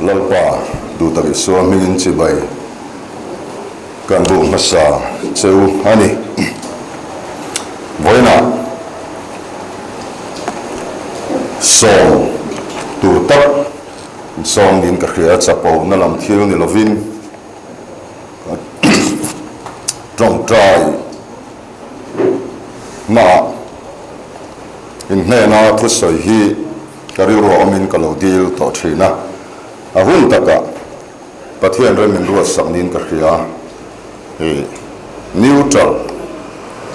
Lalpa duhtak Isua hmingin chibai kan duh hmasa cheu a ni. Vawiinah sawm tur tak sawm niin ka hria a, chapo na lam thil ni lovin tawngtai naah inhnena thusawi hi ka rilru a awmin ka lo dil tawh thin a, a hun takah Pathian rem min ruatsak niin ka hria. Hei neutral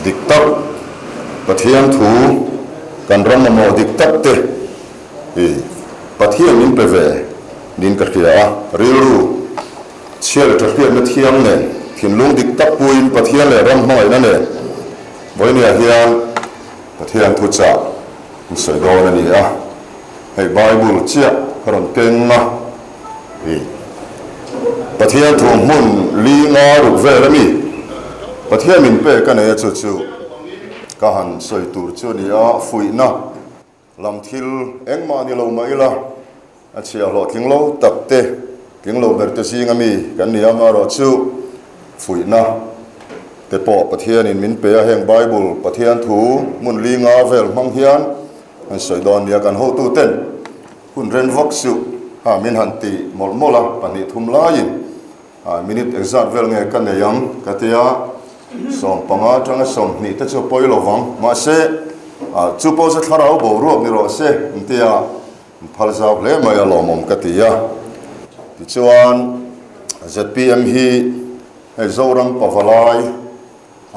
dik tak, Pathian thu kan ram mamawh dik tak te hi Pathian min pe ve niin ka hria a, rilru chhia leh ṭahriatna thiang nen, thinlung dik tak puiin Pathian leh ram hmangaihna nen vawinia hian Pathian thuchah An sawi dawn a ni a, hei Bible chiah ka rawn keng a, hei Pathian thu hmun li nga ruk vel a mi, Pathian min pek a nei a chu chu ka han sawi tur chu a ni a, fuihna lam thil engmah ni lo mah ila a chhia hlawhtling lo tak te, tling lo ber te zing a mi kan ni a, amaherawhchu fuihna te pawh Pathianin min pe a, heng Bible Pathian thu hmun li nga vel hmang hian an sawi dawn nia, kan hotu ten hun ren vak suh ha min han ti mawlh mawlh a, pahnih thum laiin minute engzat vel nge ka nei ang ka tia, 15 atanga 20 te chu a pawi lo vang, mahse chu pawh chu thlarau boruak ni rawh se an tia. An phal zau hle mai a lawmawm ka ti a. Tichuan zpm hi hei Zoram Pavalai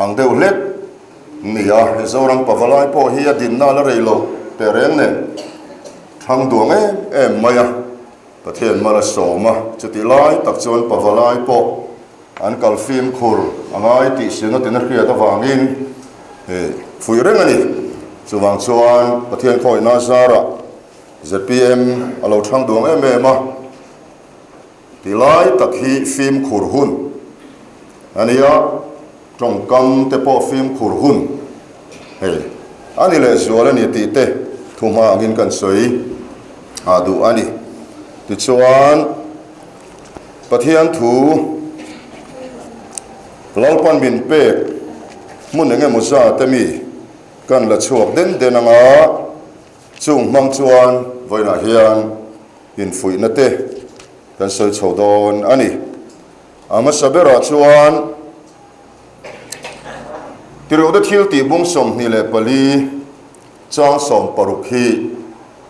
ang deuh hlek ni a, hei Zoram Pavalai pawh hi a dinna la rei lo teh reng nen thang duang em em mai a, Pathian mal a sawm a, chutih lai tak chuan Pavalai pawh an kal fimkhur a ngai tih sina tina hriat avangin hei fuih reng a ni. Chuvang chuan Pathian khawihna zarah zpm a lo thang duang em em a, ti lai tak hi fimkhur hun a ni a, tawngkam te pawh fimkhur hun hei a ni lehzual a ni tih te thu hma angin kan sawi a duh a ni. Tichuan Pathian thu Lalpan min pek hmun eng emaw zat ami kan la chhuak den den anga chung hmang chuan vawiinah hian infuihna te kan sawi chho dawn a ni. A hmasa berah chuan Tirhte thil tih bung 24 chang 60 hi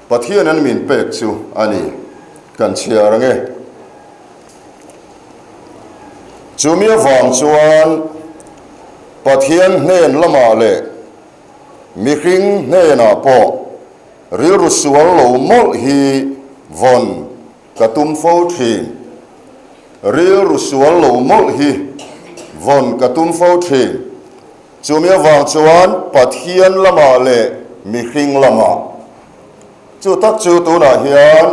Pathian an min pek chu a ni. Kan chhiar ange. Chumi avang chuan Pathian hnen lamah leh mihring hnenah pawh rilru sual lo mawlh hi vawn ka tum fo thin. Rilru sual lo mawlh hi vawn ka tum fo thin. Chumi avang chuan Pathian lamah leh mihring lamah. Chu tak chu tunah hian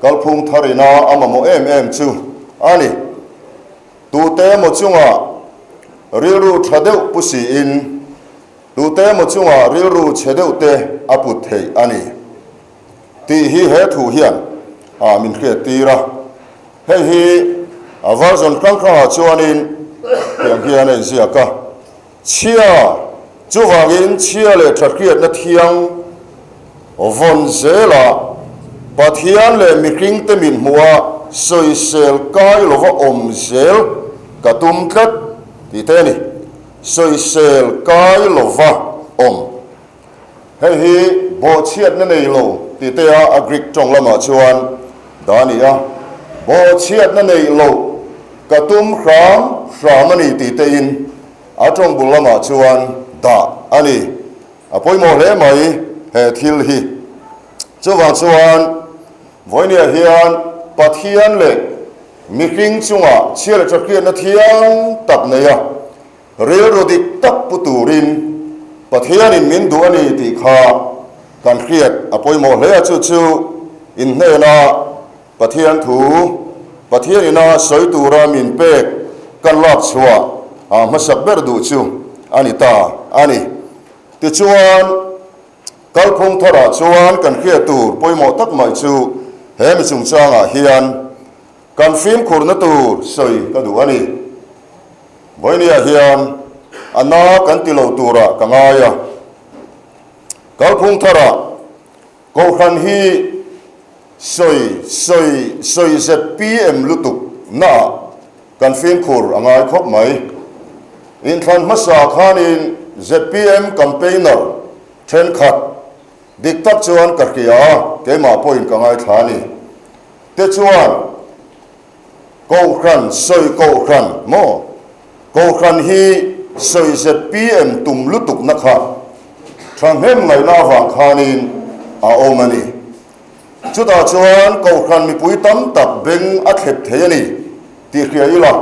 kalphung thar ina a mamawh em em chu a ni. Tute emaw chungah rilru tha deuh pu siin tute emaw chungah rilru chhe deuh te a put theih a ni tih hi he thu hian a min hriat tir a. Hei hi a version hrang hrangah chuanin tiang hian a inziak a, Chhia, chuvangin chhia leh ṭhahriatna thiang vawn zela Pathian leh mihringte min hmuha sawisel kai lova awm zel ka tum tlat tih te a ni. Sawisel kai lova awm. Hei hi bawhchhiatna nei lo tih te a a Greek tawng lamah chuan dah a ni a, bawhchhiatna neih loh ka tum hram hram a ni tih te in a tawng bul lamah chuan dah a ni. A pawimawh hle mai he thil hi. Chuvang chuan vawinia hian Pathian leh mihring chungah chhia leh ṭahriatna thiang tak nei a, Rilru dik tak pu turin Pathianin min duh a ni tih kha kan hriat a pawimawh hle a, chu chu in hnena Pathian thu Pathian ina sawi tura min pek kan lak chhuah a hmasak ber duh chu a ni ta a ni. Tichuan, kalphung tharah chuan kan hriat tur pawimawh tak mai chu. He mi chungchangah hian kan fimkhurna tur sawi ka duh a ni. Vawinia hian a na kan ti lo turah ka ngai a. Kalphung tharah Kohhran hi sawi sawi sawi zpm lutuk naah kan fimkhur a ngai khawp mai. Inthlan hmasa khanin zpm campaigner thenkhat dik tak chuan ka hria a, keimah pawhin ka ngaithla a ni. Te chuan Kohhran sawi Kohhran maw? Kohhran hi sawi zpm tum lutukna kha thahnem ngaihna avang khanin a awm a ni. Chutah chuan Kohhran mipui tam tak beng a thlep thei a ni tih hria ila,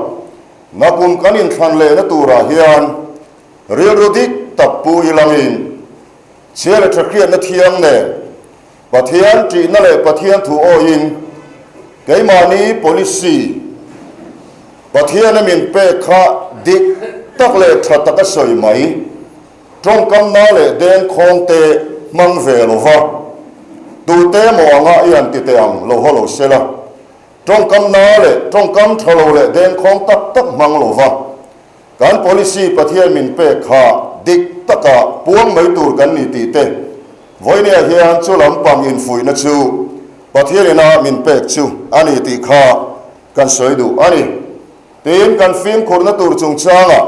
nakum kan inthlan lehna turah hian rilru dik tak pu ilangin chhia leh tha hriatna thiang nen Pathian ṭihna leh Pathian thu awiin keimahni policy Pathiana min pek kha dik tak leh ṭha taka sawi mai, ṭawngkamna leh dengkhawng te hmang ve lo va, tute emaw anga i han ti teh ang lo haw lo sela, ṭawngkamna leh ṭawngkam ṭha lo leh dengkhawng tak tak hmang lo va, Kan policy Pathian min pek kha dik taka puang mai tur kan ni tih te, vawinia hian chu lampang infuihna chu Pathian ina min pek chu a ni tih kha kan sawi duh a ni. Tin, kan fimkhurna tur chungchanga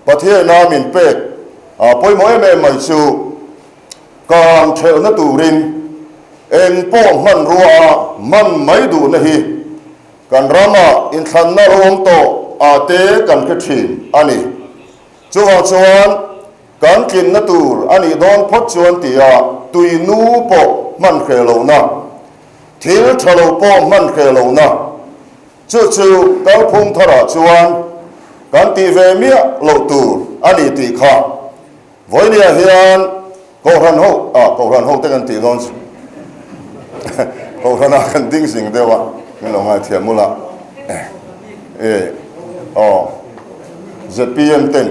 Pathian ina min pek pawimawh em em mai chu kang thelhna turin eng pawh hmanrua a hman mai duhna hi Kan rama inthlanna lo awm tawh ah te kan hre thin a ni. Chuvang chuan kan tlinna tur a nih dawn phawt chuan tia tui nu pawh hman hreh lohna, thil tha lo pawh hman hreh lohna, chu chu kalphung tharah chuan kan tih ve miah loh tur a ni tih kha Vawinia hian Kohhran ho, ah Kohhran ho te kan tih dawn chu Kohhranah kan ding zing deuh a, min lo ngaithiam mul a, e aw zpm ten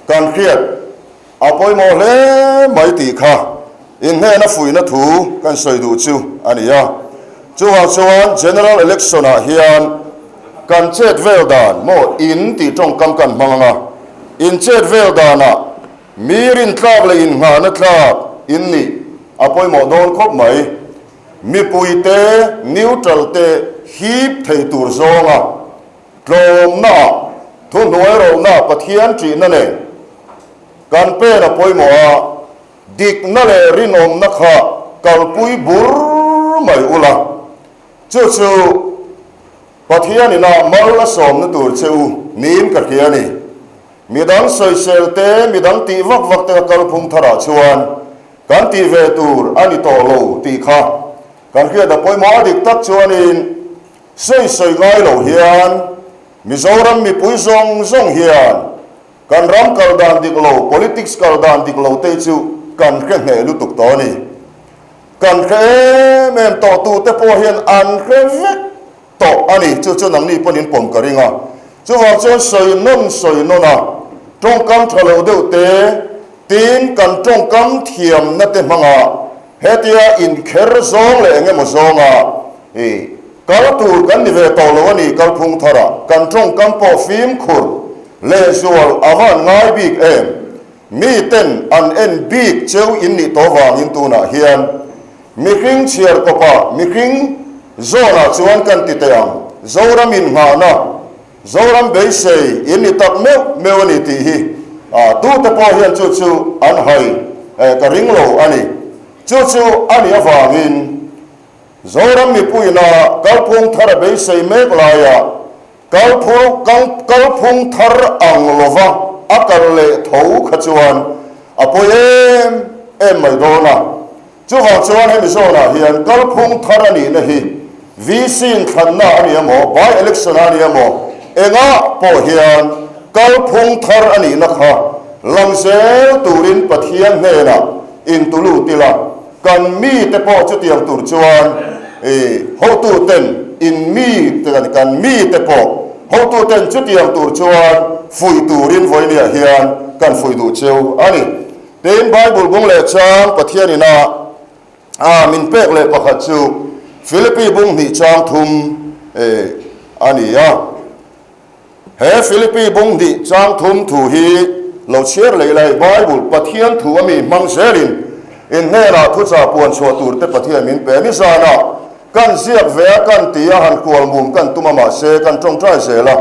kan hriat a pawimawh hle mai tih kha inhnehna fuihna thu kan sawi duh chu a ni a. Chuvang chuan General Election ah hian kan chet vel dan maw in tih tawngkam kan hmang ang a, in chet vel danah mi rintlak leh inngahna tlak in nih a pawimawh dawn khawp mai. Mipui te neutral te hip thei tur zawnga tlawmna ah thuhnuai rawlhna Pathian ṭihna nen kan pen a pawimawh a, Dikna leh rinawmna kha kalpui bur mai ula, chu chu Pathian inah mal a sawmna tur che u niin ka hria a ni. Midang sawisel te, midang tih vak vak te kha kalphung tharah chuan kan tih ve tur a ni tawh lo tih kha kan hriat a pawimawh a dik tak chuanin sawi sawi ngai lo hian Mizoram mipui zawng zawng hian Kan ram kal dan dik lo, politics kal dan dik lo te chu kan hre hneh lutuk tawh a ni. Kan hre em em tawh tu te pawh hian an hre vek tawh a ni. Chu chu nangni pawn in pawm ka ring a. Chuvang chuan sawi nawn sawi nawn a, tawngkam tha lo deuh te, tin kan tawngkam thiamna te hmanga hetia inkher zawng leh eng emaw zawnga i kal tur kan ni ve tawh lo a ni kalphung tharah kan tawngkam pawh fimkhur Lehzual a van ngai bik em? Mi ten an en bik cheu in nih tawh vangin tunah hian mihring chhiar kawpah mihring zawnah chuan kan ti teh ang. Zoram inngahna, Zoram beisei in ni tak meuh meuh a ni tih hi tute pawh hian chu chu an hai ka ring lo a ni. Chu chu a nih avangin Zoram mipuina kalphung thar a beisei mek laiah Kalphung kalphung thar ang lova a kal leh tho kha chuan a pawi em em mai dawn a. Chuvang chuan hemi zawnah hian kalphung thar a nihna hi VC inthlanna a ni emaw, by election a ni emaw, engah pawh hian kalphung thar a nihna kha lang zel turin Pathian hnenah intulut ila. Kan mite pawh chutiang tur chuan i hotuten in mi te kan kan mite pawh hotuten chutiang tur chuan fuih turin vawinia hian kan fuih duh cheu a ni. Tin, Bible bung leh chang Pathian ina a min pek leh pakhat chu. Philippi bung hnih chang thum a ni a. He Philippi bung hnih chang thum thu hi lo chhiar leh ila hei Bible Pathian thu a mi hmang zelin in hnenah thuchah puan chhuah tur te Pathian min pe ni zanah kan ziak ve a kan ti a han kual mum kan tum a mahse kan tawngtai zel a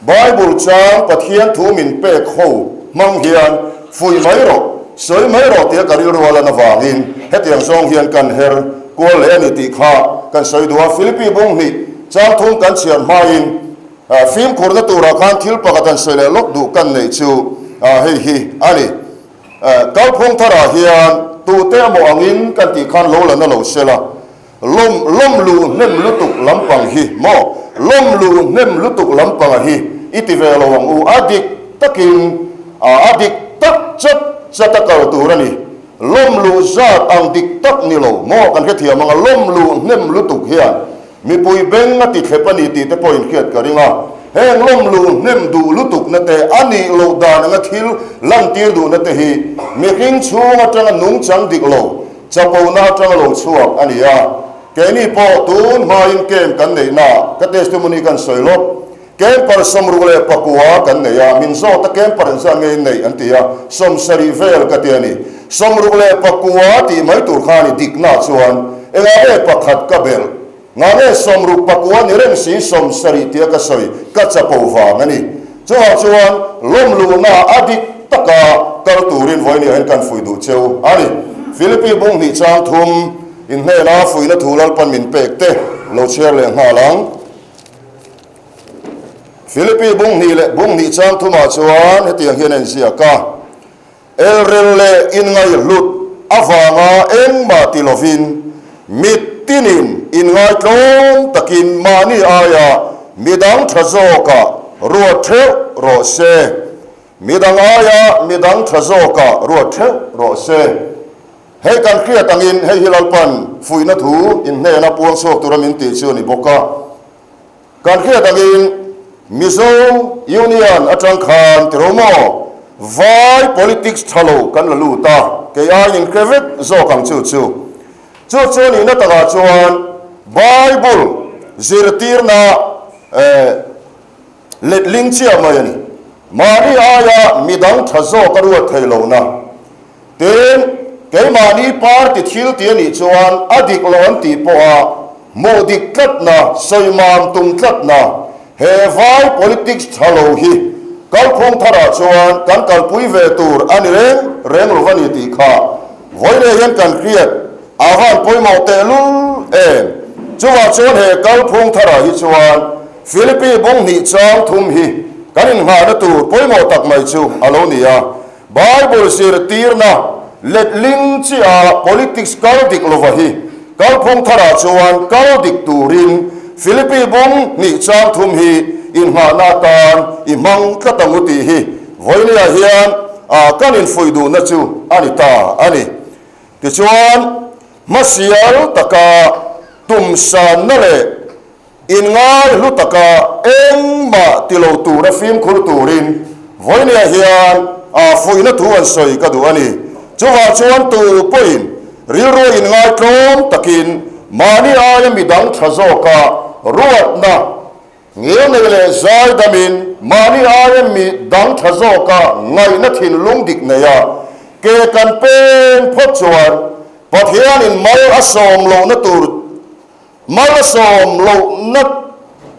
Bible chang Pathian thu min pek ho hmang hian fuih mai rawh sawi mai rawh tia ka rilru a lan avangin hetiang zawng hian kan her kual leh a ni tih kha kan sawi duh a Philippi bung hnih chang thum kan chhiar hmain Fimkhurna turah khan thil pakhat han sawi leh lawk duh kan neih chu hei hi a ni. Kalphung tharah hian tute emaw angin kan tih khan lo la na lo se la, lawm lawm luh hnem lutuk lampang hi maw, lawm luh hnem lutuk lampanga hi i ti ve lo ang u, a dik takin a dik tak chat chat a kal tur a ni. Lawm luh zat ang dik tak ni lo maw kan hrethiam ang a, lawm luh hnem lutuk hian Mipui beng a ti thlep a ni tih te pawhin hriat ka ring a, heng lawm luh hnem duh lutukna te, a nih loh dan anga thil lantir duhna te hi mihring chhung atanga nungchang dik lo, chapona atanga lo chhuak a ni a. Keini pawh tun hmain camp kan neihna ka testimony kan sawi lawk. Camper 69 kan nei a, min zawt a camper engzat nge in neih an ti a, 70 vel ka ti a ni. 69 tih mai tur kha a ni dikna chuan engah nge pakhat ka belh, ngah nge 69 ni reng si 70 tia ka sawi ka chapo vang a ni. Chuvang chuan lawmluhna a dik taka kal turin vawinia hian kan fuih duh cheu a ni. Philippi bung hnih chang thum in hnena fuihna thu Lalpan min pek te lo chhiar leh nghal ang. Philippi bung hnih leh bung hnih chang thumah chuan hetiang hian a inziak a, Elrel leh inngaihhlut avanga engmah ti lovin mit tinin inngaitlawm takin mahni aia midang tha zawkah ruat theuh rawh se. Midang aia midang tha zawkah ruat theuh rawh se. Hei kan hriat angin hei hi Lalpan fuihna thu inhnena puang chhuak tura min tih chu a ni bawk a. Kan hriat angin Mizo Union atang khan tiro maw vai politics tha lo kan la lut a, kei aiin in hre vek zawk ang chu chu. Chu chu a nihna takah chuan Bible zirtirna eh letling chiah mai a ni. Mahni aia midang tha zawk a ruat thei lohna. Tin, keimahni party thil ti a nih chuan a dik lo an tih pawha hmuh dik tlatna, sawimam tum tlatna, he vai politics tha lo hi kalphung tharah chuan kan kalpui ve tur a ni reng reng lo va ni tih kha vawiin hian kan hriat a van pawimawh tehlul em. Chuvah chuan he kalphung tharah hi chuan Philippi bung hnih chang thum hi kan inngahna tur pawimawh tak mai chu a lo ni a. Bible zirtirna letling chiah politics kal dik lova hi kalphung tharah chuan kal dik turin Philippi bung hnih chang thum hi inngahna atan i hmang tlat ang u tih hi vawinia hian kan infuih duhna chu a ni ta a ni. Tichuan, hmasial taka tumsanna leh Inngai hlu taka engmah ti lo tura fimkhur turin vawinia hian a fuihna thu an sawi ka duh a ni. Chuvah chuan tu pawhin rilru inngai tlawm takin mahni aia midang tha zawka ruatna ngel nei leh zai damin mahni aia midang tha zawka ngaihna thinlung dik neia ke kan pen phawt chuan Pathianin mal a sawm lohna tur Malsawm lohna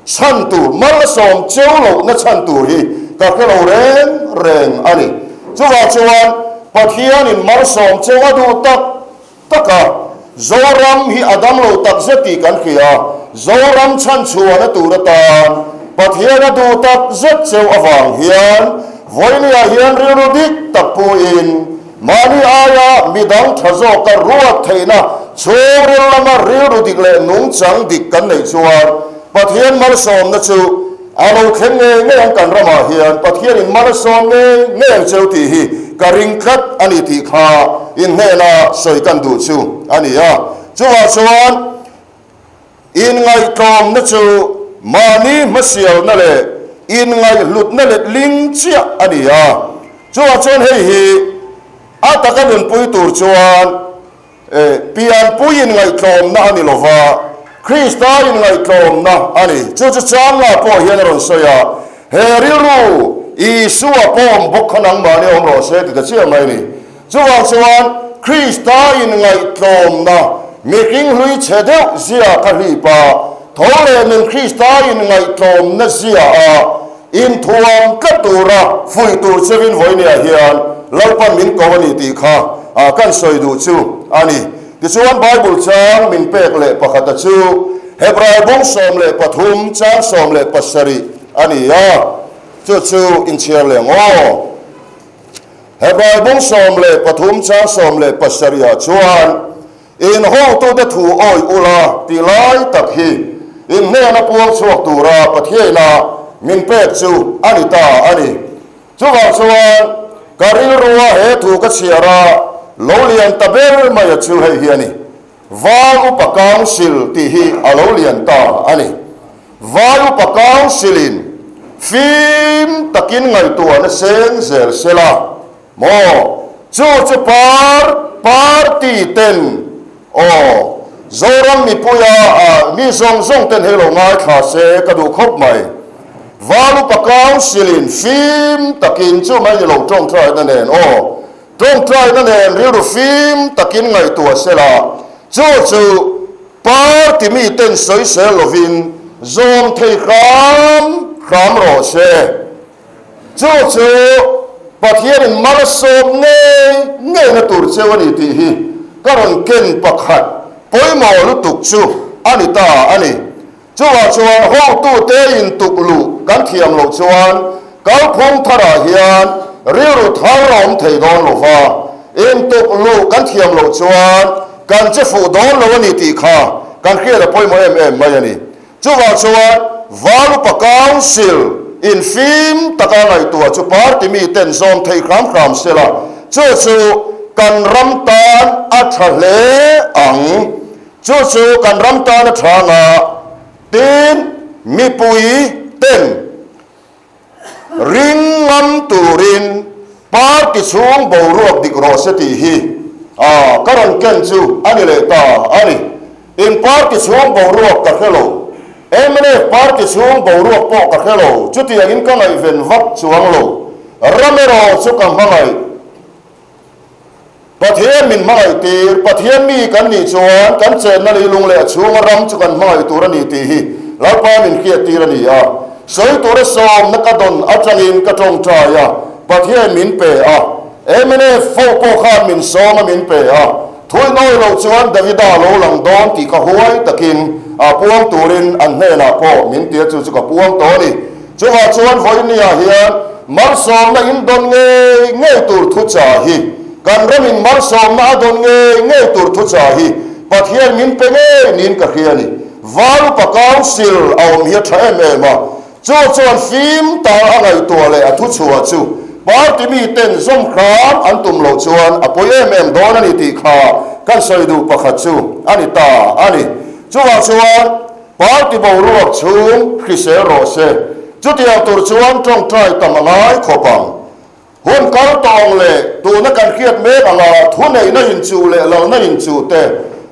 chhan tur, malsawm cheu lohna chhan tur hi ka hre lo reng reng a ni. Chuvah chuan Pathianin malsawm cheu a duh tak tak a, Zoram hi a dam lo tak zet tih kan hria a, Zoram chhan chhuahna tur atan Pathian a duh tak zet cheu avang hian vawinia hian rilru dik tak puin Mahni aia midang tha zawka ruat theihna chhungril lama rilru dik leh nungchang dik kan neih chuan Pathian malsawmna chu a lo thleng ngei ngei ang kan ramah hian Pathianin malsawm ngei ngei ang cheu tih hi ka ring tlat a ni tih kha inhnehna sawi kan duh chu a ni a. Chuvah chuan inngaihtlawmna chu mahni hmasialna leh inngaihhlutna letling chiah a ni a. Chuvang chuan hei hi a taka nunpui tur chuan pianpui inngaihtlawmna a ni lo va, Krista inngaihtlawmna a ni. Chu chu changla pawh hian a rawn sawi a, He rilru Isua pawm bawk kha nangmahni awm rawh se ti ta chiah mai a ni. Chuvang chuan Krista inngaihtlawmna mihring hlui chhe deuh zia kha hlip a, tho leh nun Krista inngaihtlawmna zia a inthuam tlat tura fuih tur chevin vawinia hian Lalpan min ko a ni tih kha kan sawi duh chu a ni. Tichuan Bible chang min pek leh pakhata chu Hebrai bung 13 chang 17 a ni a, chu chu inchhiar leh ang aw. Hebrai bung 13 chang 17 ah chuan, In hotute thu awih ula tih lai tak hi in hnena puang chhuak tura Pathiaina min pek chu a ni ta a ni. Chuvang chuan ka rilrua he thu ka chhiar a, lo lian ta ber mai a chu hei hi a ni. Vai Upa Council tih hi a lo lian ta a ni. Vai Upa Council-in fim takin ngaihtuahna seng zel sela maw? Chu chu par party ten aw Zoram mipuia ah mi zawng zawng ten hei lo ngaithla se ka duh khawp mai. Vai Upa Council-in fim takin chu mai ni lo tawngtaina nen aw Tawngtaina nen rilru fim takin ngaihtuah sela, chu chu party miten sawisel lovin zawm thei hram hram rawh se. Chu chu Pathianin malsawm ngei ngeina tur cheu a ni tih hi ka rawn ken pakhat pawimawh lutuk chu a ni ta a ni. Chuvah chuan hotute intukluh kan thiam loh chuan kalphung tharah hian rilru thar a awm thei dawn lo va, intukluh kan thiam loh chuan kan che fuh dawn lo a ni tih kha kan hriat a pawimawh em em mai a ni. Chuvah chuan Valupa Council in fim taka ngaihtuah chu party miten zawm thei hram hram sela, chu chu kan ram tan a tha hle ang. Chu chu kan ram tan a tha nga, tin mipui ten ring ngam turin party chhung boruak dik rawh se tih hi a ka rawn ken chu a ni leh ta a ni. In party chhung boruak ka hre lo, mnf party chhung boruak pawh ka hre lo, chutiangin ka ngaihven vak chuang lo, ram erawh chu ka hmangaih. Pathian min hmangaih tir, Pathian mi kan nih chuan kan chenna leilung leh a chhunga ram chu kan hmangaih tur a ni tih hi Lalpa min hriat tir a ni a. Sawi tura sawmna ka dawn atangin ka tawngtai a, Pathian min pe a. Mnf ho pawh khan min sawm a min pe a. Thui nawi loh chuan Davida lo lang dawn tih ka huai takin a puang turin an hnenah pawh min tia chu chu ka puang tawh a ni. Chuvah chuan vawinia hian malsawmna in dawn ngei ngei tur thuchah hi, kan ramin malsawmna a dawn ngei ngei tur thuchah hi Pathian min pe ngei niin ka hria a ni. Valupa Council a awm hi a tha em em a, chu chuan fim tar a ngaihtuah leh a thuchhuah chu party miten zawm hram an tum loh chuan a pawi em em dawn a ni tih kha kan sawi duh pakhat chu a ni ta a ni. Chuvah chuan Party boruak chhung hrisel rawh se. Chutiang tur chuan tawngtai tam a ngai khawp ang. Hun kal tawng leh tuna kan hriat mek anga thuneihna inchuh leh lalna inchuh te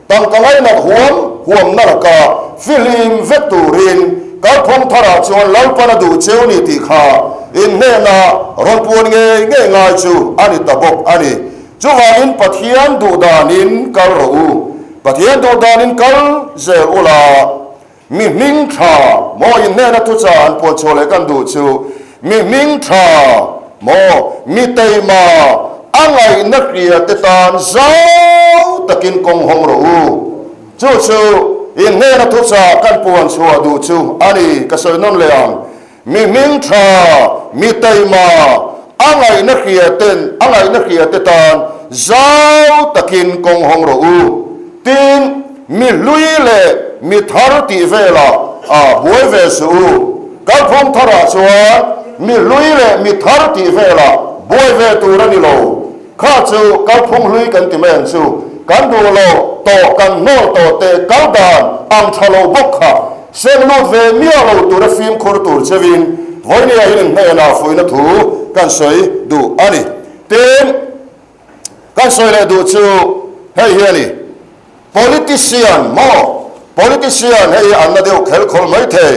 tangka ngainat huam huamna laka fihlim vek turin kalphung tharah chuan Lalpan a duh cheu ni tih kha in hnenah rawn puan ngei ngei ngai chu a ni ta bawk a ni. Chuvangin Pathian duh danin kal rawh u. Pathian duh danin kal zel ula, mi hming tha maw in hnena thuchah an puan chhuah leh kan duh chu, mi hming tha maw mi teima a ngaihna hria te tan zau takin kawng hawng rawh u. Chu chu in hnena thuchah kan puan chhuah duh chu a ni, ka sawi nawn leh ang. Mi hming tha, mi taima, a ngaihna hria ten, a ngaihna hria te tan zau takin kawng hawng rawh u. Tin, mi hlui leh mi thar tih velah a buai ve suh u. Kalphung tharah chuan mi hlui leh mi thar tih velah buai ve tur a ni lo. Kha chu kalphung hlui kan ti mai ang chu. Kan duh lo tawh, kan hnawl tawh te kal dan ang tha lo bawk kha. Seng lut ve miah lo tura fimkhur tur chevin vawinia hian in hnenah fuihna thu kan sawi duh a ni. Tin, kan sawi leh duh chu hei hi a ni, Politician maw? Politician hei hi an la deuh khelh khawlh mai thei.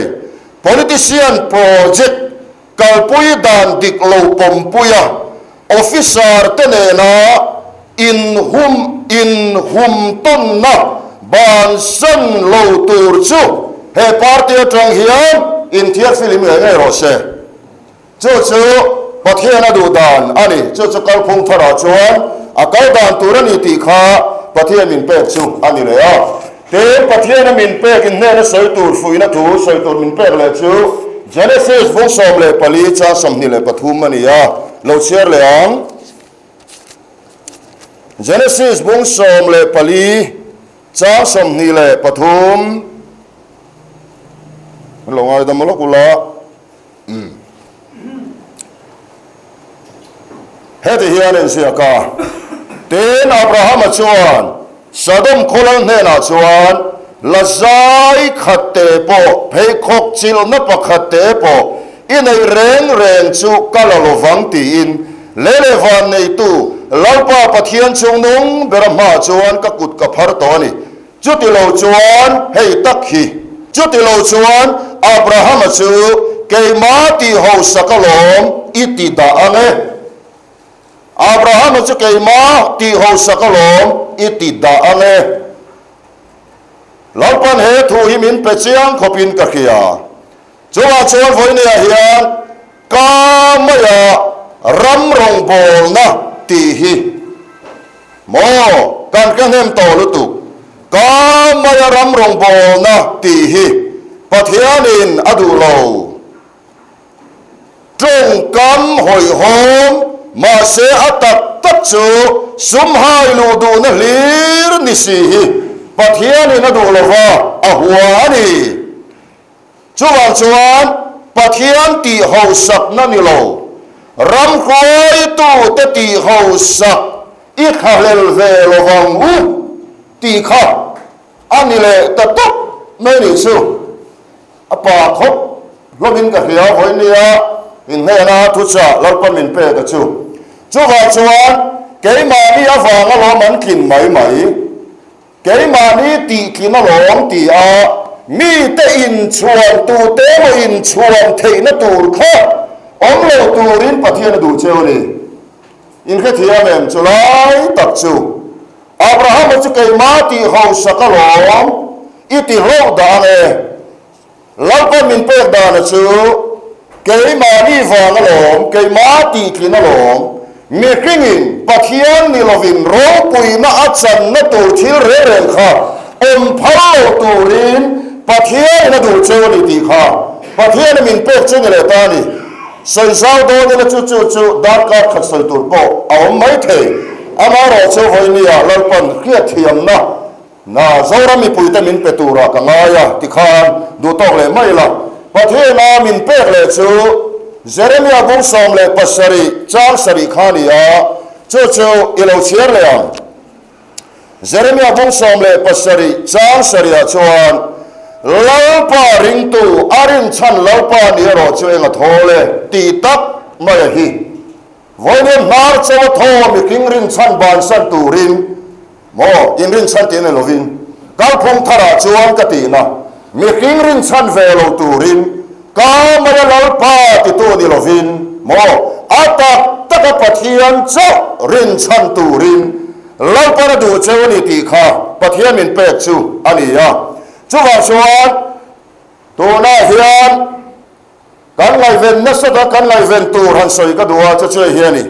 Politician project kalpui dan dik lo pawmpui a, officer te nena inhum inhumtawnna bansan lo tur chu he party atang hian inthiarfilm ngei ngei rawh se. Chu chu Pathian a duh dan a ni. Chu chu kalphung tharah chuan a kal dan tur a ni tih kha Pathian min pek chu a ni leh a. Tin, Pathiana min pek in hnena sawi tur fuihna thu sawi tur min pek leh chu Genesis bung 14 chang 23 a ni a, lo chhiar leh ang. Genesis bung 14 chang 23 Lo ngaidam lawk ula. Umm. Heti hian a inziak a, Tin, Abrahama chuan Sodom khaw lal hnenah chuan, La zai khat te pawh, pheikhawk chilhna pakhat te pawh i neih reng reng chu ka la lo vang, tiin lei leh van neitu Lalpa Pathian chungnung bera hmaah chuan ka kut ka phar tawh a ni. Chuti lo chuan hei tak hi, chuti lo chuan Abrahama chu keimah tih hausak alawm i ti dah ang e. Abrahama chu keimah tih hausak alawm i ti dah ang e. Lalpan he thu hi min pe chiang khawpin ka hria. Chungah chuan vawinia hian ka maia ram rawngbawlna tih hi maw kan hre hnem tawh lutuk. Ka maia ram rawngbawlna tih hi Pathianin a duh lo. Tawngkam hawihhawm mahse a tak tak chu sum hai luh duhna hlir ni si hi Pathianin a duh lova a hua a ni. Chuvang chuan Pathian tih hausakna ni lo, ram hruaitute tih hausak i thlahlel ve lo vang u tih kha a ni leh ta tawp mai nih chu. A pa khawp hlawmin ka hria vawi nia inhnehna thuchah Lalpa min pek a chu. Chuvang chuan keimahni avanga lawm an tlin mai mai. Keimahni tihtlin alawm ti a, mite inchhuan tute emaw inchhuan theihna tur kha awm lo turin Pathian a duh cheu a ni. In hrethiam em? Chu lai tak chu Abrahama chu keimah tih hausak alawm i ti hlauh dah ang e. Lalpa min pek dana chu keimahni vang alawm, keimah tihtlin alawm. Mihringin Pathian ni lovin ropuina a channa tur thil reng reng kha awm phal lo turin Pathianin a duh cheu a ni tih kha Pathianin min pek chu ni leh ta a ni. Sawi zau dawn ila chu chu chu darkar khat sawi tur pawh a awm mai thei. Amaherawhchu vawinia Lalpan hriatthiamna Na, Zoram mipuite min pe turah ka ngai a, tikhan duh tawk leh mai la. Pathiana min pek leh chu Jeremia bung 17 chang sarih kha a ni a, chu chu i lo chhiar leh ang. Jeremia bung 17 chang sarihah chuan, Lalpa ringtu a rinchhan Lalpa ni erawh chu eng a thawl e, tih tak mai a hi. Vawiin hnar chaw a thaw mihring rinchhan bansan turin Maw, in rinchhan tih nei lovin kalphung tharah chuan ka tihna, mihring rinchhan ve lo turin ka maia Lalpa titu ni lovin, maw, a tak taka Pathian chauh rinchhan turin Lalpan a duh cheu a ni tih kha Pathian min pek chu a ni a. Chuvang chuan tunah hian Kan ngaihven nasa ta kan ngaihven tur han sawi ka duh a, chu chu hei hi a ni.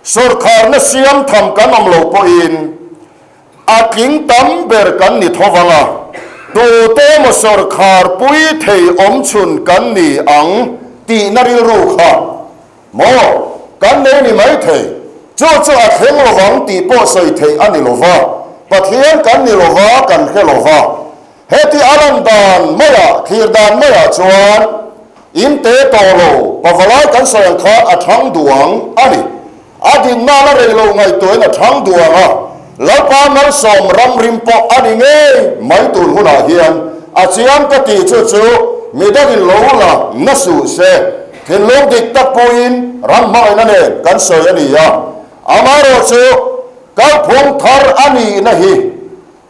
Sawrkharna siam tham kan awm lo pawhin a tling tam ber kan ni tho vang a, tute emaw sawrkhar pui thei awm chhun kan ni ang tihna rilru kha maw kan nei ni mai thei. Chu chu a thleng lo vang tih pawh sawi theih a ni lo va, Pathian kan ni lo va, kan hre lo va. Heti a lan dan maiah, thlir dan maiah chuan in te tawh lo, pavalai kan sawi ang khan a thang duang a ni. A dinna la rei lo ngaihtuahin a thang duang a, Lalpa malsawm ramrim pawh a ni ngei mai tun hunah hian a chiang ka tih chu chu midangin lo la na suh se, thinlung dik tak pawhin ram hmangaihna nen kan sawi a ni a, amaherawhchu kalphung thar a nihna hi.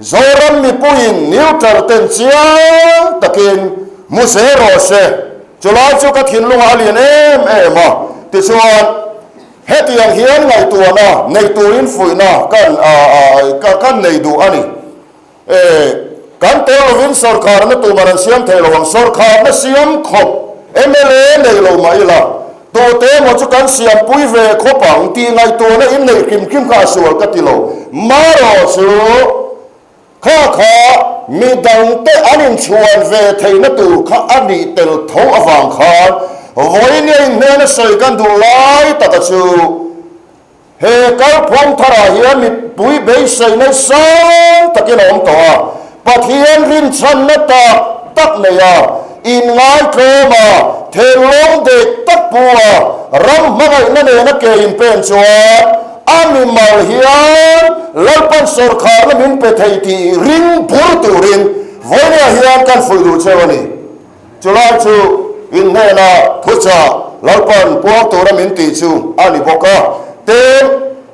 Zoram mipuiin neutral ten chiang takin hmu zel rawh se. Chulai chu ka thinlungah a lian em em a, tichuan hetiang hian ngaihtuahna nei turin fuihna kan kan nei duh a ni. E, kan tel lovin sawrkharna tumah an siam thei lo ang, sawrkharna siam khawp mla nei lo mah ila, tute emaw chu kan siampui ve khawp ang tih ngaihtuahna in neih hrim hrim kha a sual ka ti lo. Marawh chu kha kha mi dangte an inchhuan ve theihna tur kha a nih tel tho avang khan vawinia inhnena sawi kan duh lai taka chu, He kalphung tharah hian mipui beiseina sang takin a awm tawh a, Pathian rinchhanna tak tak nei a, inngaithlawm a, thenlawng dek tak pu a, ram hmangaihna nena ke inpen chuan a mimal hian Lalpan sawrkharna min pe thei tih ring bur turin vawinia hian kan fuih duh cheu a ni. Chulai chu in hnena thuchah Lalpan puang tura min tih chu a ni bawk a. Tin,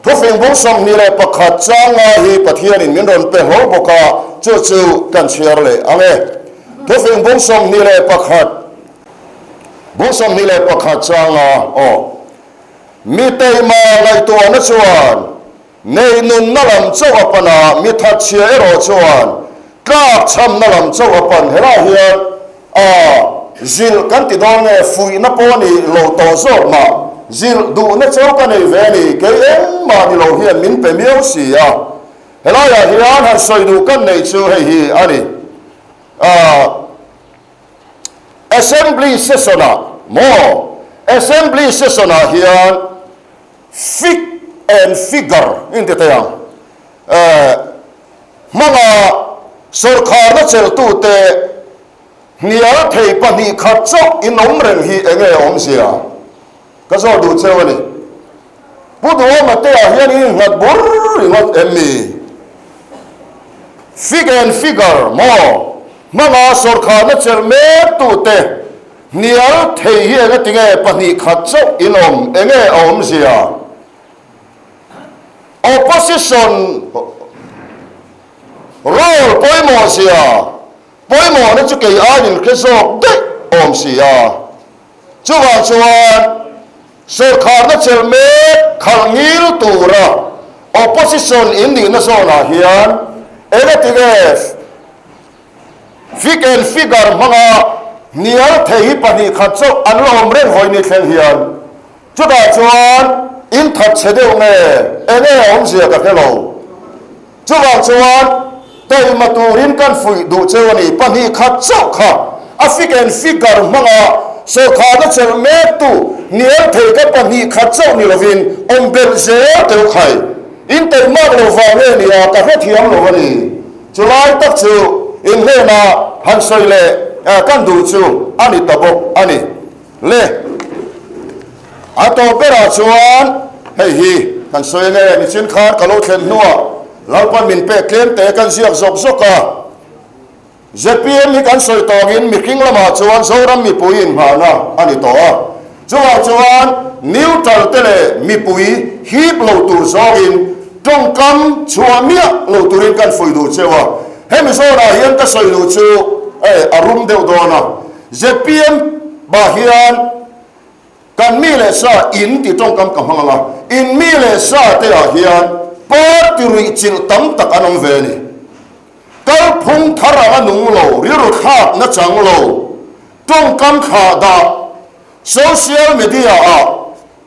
thufing bung 21 chang nga hi Pathianin min rawn pe hlawh bawk a, chu chu kan chhiar leh ang e. Thufing bung 21 bung 21 chang nga aw. Mi teima ngaihtuahna chuan Nei nunna lam chauh a pan a, mi thatchhia erawh chuan tlak chhamna lam chauh a pan. Helaiah hian a zilh kan ti dawn nge, fuihna pawh a ni lo tawh zawk mah. Zilh duhna chauh ka nei ve a ni, kei engmah ni lo hian min pe miau si a. Helaiah hian han sawi duh kan neih chu hei hi a ni. Assembly session-ah maw? Assembly session-ah hian Fig and figure in ti thei ang. Hmanga sawrkharna chelhtute hnial thei 2 khat chauh in awm reng hi eng nge awmzia? Ka zawt duh cheu a ni. Pu Duhawma te ah hian in innghat bur ringawt em mi? Fig and figure maw? Hmanga sawrkharna chelh mek tute Hnial thei hi enga tinge 2 khat chauh in awm enge a awmzia? Opposition role pawimawh zia pawimawhna chu kei aiin hre zawk daih awm si a. Chuvang chuan sawrkharna chelh mek khalh ngil tura opposition in nihna zawnah hian enga tinge Fig and figure hmanga hnial thei hi 2 khat chauh an la awm reng vawi ni thleng hian. Chutah chuan in that chhe deuh nge enge a awmzia ka hre lo. Chuvang chuan taima turin kan fuih duh cheu a ni. 2 khat chauh kha a fig and figure hmanga sawrkharna chelh mektu hnial thei kha 2 khat chauh ni lovin awm belh zel teuh khai. In taimak lo vang nge nia ka hrethiam lo a ni. Chulai tak chu in hnena han sawi leh kan duh chu a ni ta bawk a ni. Le, a tawp berah chuan hei hi kan sawi nge, nichin khan ka lo thlen hnuah Lalpan min pek tlem te kan ziak zawk zawk a. Zpm hi kan sawi tawngin mihring lamah chuan Zoram mipui inngahna a ni tawh a. Chuvang chuan neutral te leh mipui hip lo tur zawngin tawngkam chhuah miah lo turin kan fuih duh cheu a. Hemi zawnah hian ka sawi duh chu a rum deuh dawn a. Zpm ah hian kan mi leh sa in ti tawngkam ka hmang ang a, in mi leh sa te ah hian party ruih chilh tam tak an awm ve a ni. Kalphung thar anga nung lo, rilru thlak nachang lo, tawngkam thlah dah, social media ah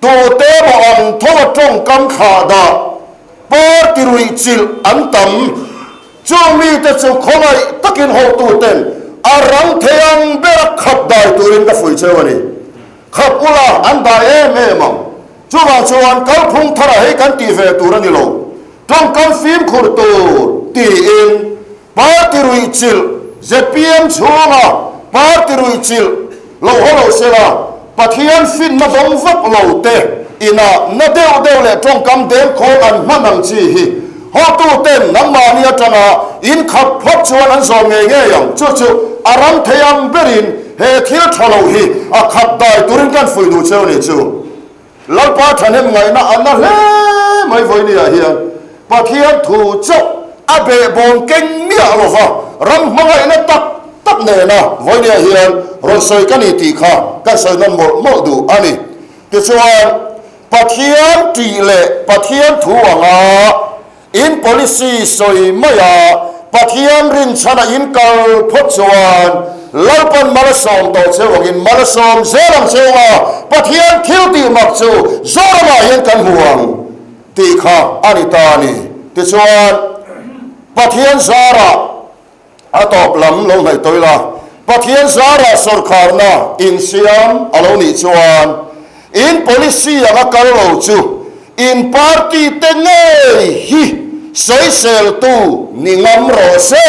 tute emaw ang tho a tawngkam thlah dah, party ruih chilh an tam. Chung mite chu khawngaih takin hotuten a rang thei ang bera khap dai turin ka fuih cheu a ni. Khap ula an dai em em ang. Chuvang chuan kalphung tharah hei kan tih ve tur a ni lo. Tawngkam fimkhur tur tiin party ruih chilh zpm chhunga party ruih chilh lo haw lo sela Pathian finna dawng vak lo te inah na deuh deuh leh tawngkam dengkhawng an hman ang chi hi hotuten nangmahni atanga in khap phawt chuan an zawm ngei ngei ang. Chu chu a ram thei ang berin he thil tha lo hi a khap dai turin kan fuih duh cheu ni chu. Lalpa thahnem ngaihna a na hle mai vawinia hian Pathian thu chauh. A behbawm keng miah lo va, ram hmangaihna tak tak nena vawinia hian rawn sawi ka ni tih kha kan sawi nawn mawlh mawlh duh a ni. Tichuan, Pathian tih leh Pathian thu anga in policy sawi maia Pathian rinchhana in kal phawt chuan Lalpan mal a sawm tawh cheu angin mal a sawm zel ang cheu a, Pathian thil tih mak chu Zoramah hian kan hmu ang tih kha a ni ta a ni. Tichuan, Pathian zarah a tawp lam lo hnaih tawh ila, Pathian zarah sawrkharna insiam a lo nih chuan in policy anga kal lo chu in party te ngei hi sawiseltu ni ngam rawh se.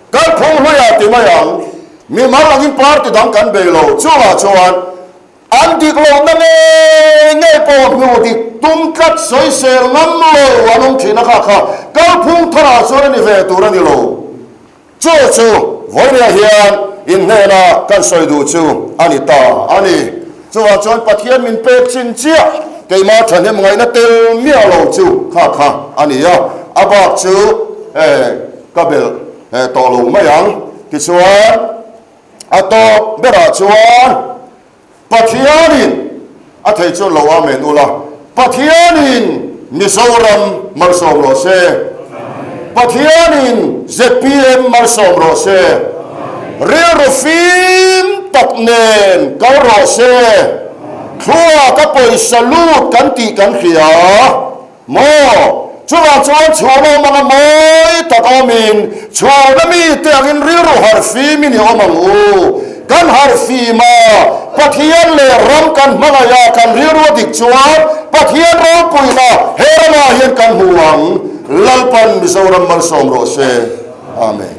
Kalphung hluiah ti mai ang, mimal angin party dang kan bei lo, chungah chuan An dik lohna ngei ngei pawh hnu dik tum tlat sawisel ngam lo an awm thin a kha kha kalphung tharah chuan a ni ve tur a ni lo. Chu chu vawinia hian in hnena kan sawi duh chu a ni ta a ni. Chuvang chuan Pathian min pek chin chiah keimah thahnem ngaihna tel miah lo chu kha kha a ni a, a bak chu ka belh tawh lo mai ang. Tichuan. A tawp berah chuan Pathianin a thei chuan lo amen ula, Pathianin Mizoram malsawm rawh se, Pathianin zpm malsawm rawh se, rilru fim tak nen kal rawh se, thluak a pawisa lut kan tih kan hria. Maw? Chuvang chuan chhuan awm anga mawi tak awmin chhuana mite angin rilru harhfimin i awm ang u. Kan harhfim a, Pathian leh ram kan hmangaih a, kan rilru a dik chuan Pathian ropuina he ramah hian kan hmu ang. Lalpan Mizoram malsawm rawh se. Amen.